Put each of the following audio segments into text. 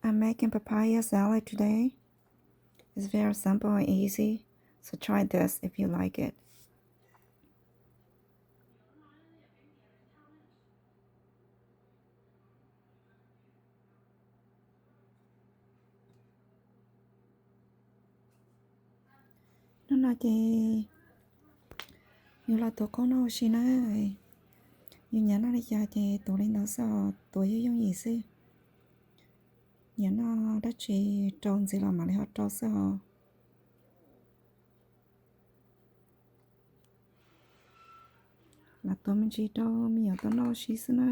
I'm making papaya salad today. It's very simple and easy, so try this if you like it. Hnub no ces yus los tuav qaub noj ua si na. Yus nyiam noj li cas ces tuav li ntawd xwb os, tuav yooj yooj yim xwb. Nyiam noj dab tsi rau ntxiv los mam li ho rau xwb os. Lam tuav me ntsis rau me nyuam tau noj ua si xwb na.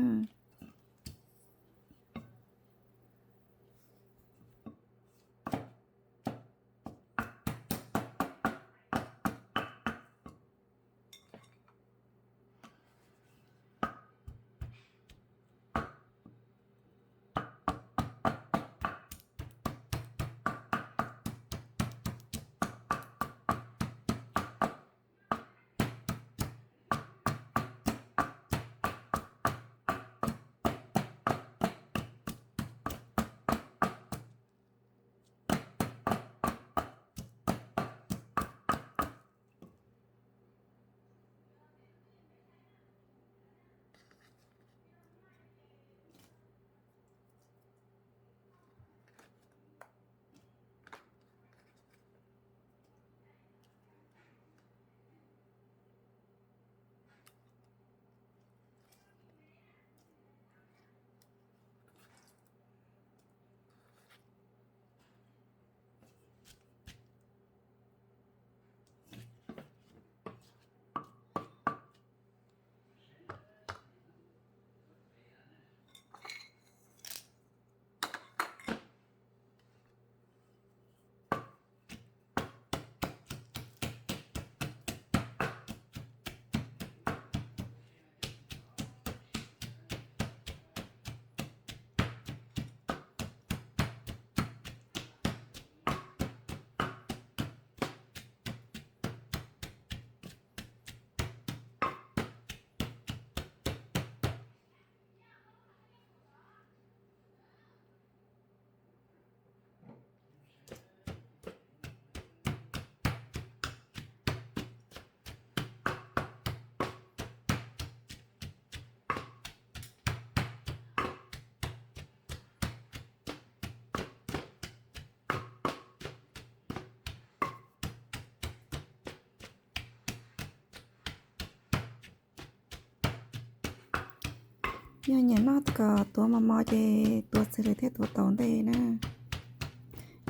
Yog nyiam noj kom tuav mos mos ces tuav txiv lws thiab tuav taus ntej na.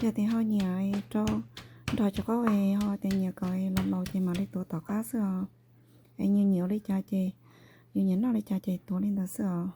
Yog tias ho nyiam rau nrog cov qaub es ho tias nyiam kom laus laus ces mam li tuav tom qab xwb os. Es yus nyiam ua li cas ces, yus nyiam noj li cas ces tuav li ntawd xwb os.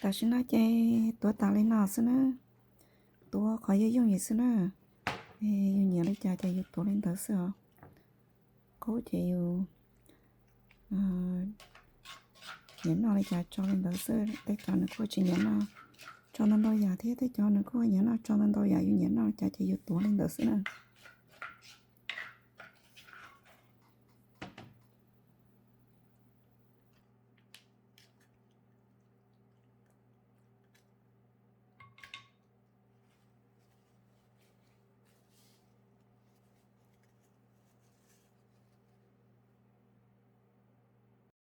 Tam sim no ces tuav tas li no xwb na. Tuav qhov yooj yooj yim xwb na. Yus nyiam li cas ces yus tuav li ntawd xwb os. Qub ces yus nyiam noj li cas tso li ntawd xwb. Tej cov nws kuj tsis nyiam noj tso ntau ntau yam thiab, tej cov nws kuj nyiam noj tso ntau ntau yam. Yus nyiam noj li cas ces yus tuav li ntawd xwb na.